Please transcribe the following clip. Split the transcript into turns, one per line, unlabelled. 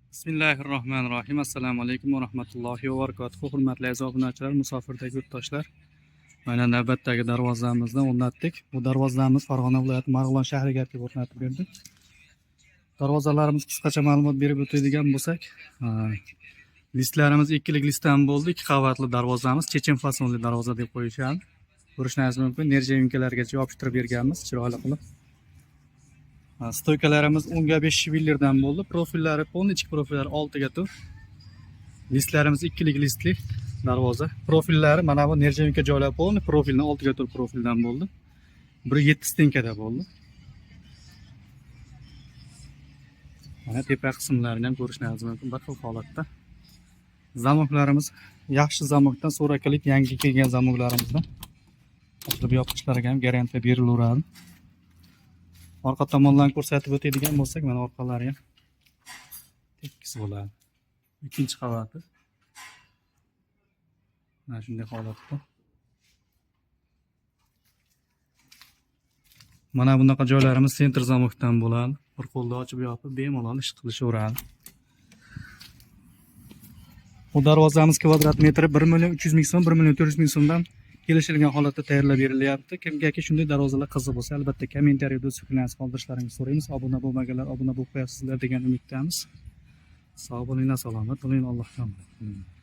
Bismillahirrohmanirrohim. Assalomu alaykum va rahmatullohi va barakatuh. Hurmatli aziz obunachilar, musofirdagi yurtdoshlar. Mana navbatdagi darvozamizni o'rnatdik. Bu darvozamiz Farg'ona viloyati Marg'ilon shahriga kelib o'rnatib berdik. Darvozalarimiz qisqacha ma'lumot berib o'tadigan bo'lsak, listlarimiz ikkilik listdan bo'ldi. Ikki qavatli darvozamiz, chechen fasonli darvoza deb qo'yishadi. Ko'rishingiz mumkin, нержавейка largacha yopishtirib berganmiz, chiroyli qilib. Стойка larimiz 10 ga 5 швеллер dan bo'ldi. Profillari полный, ichki profillari 6 ga 4. Listlarimiz ikkilik listli darvoza. Profillari mana bu нержавейка joylari полный profildan 6 ga 4 profildan bo'ldi. 1.7 стенка da bo'ldi. Mana tepa qismlarini ham ko'rishingiz mumkin bir xil holatda. Zamoklarimiz yaxshi zamokdan, so'rakalik yangi kelgan zamoklarimizdan. Ochilib yopishlariga ham garantiya berilaveradi. Orqa tomondan ko'rsatib o'tadigan bo'lsak, mana orqalari ham tekis bo'ladi. Ikkinchi qavati. Mana shunday holatda. Mana bunaqa joylarimiz центр zamokdan bo'ladi. Bir qo'lda ochib yopib bemalol ish qilishaveradi. Bu darvozamiz kvadrat metri 1 million 300 ming so'm, 1 million 400 ming so'mdan kelishilgan holatda tayyorlab berilyapti. Kimgaki shunday darvozalar qiziq bo'lsa, albatta kommentariyada o'z fikrlaringizni qoldirishlaringizni so'raymiz. Obuna bo'lmaganlar obuna bo'lib qo'yasizlar degan umiddamiz. Sog' bo'linglar, salomat bo'ling, Allohga omonat bo'ling.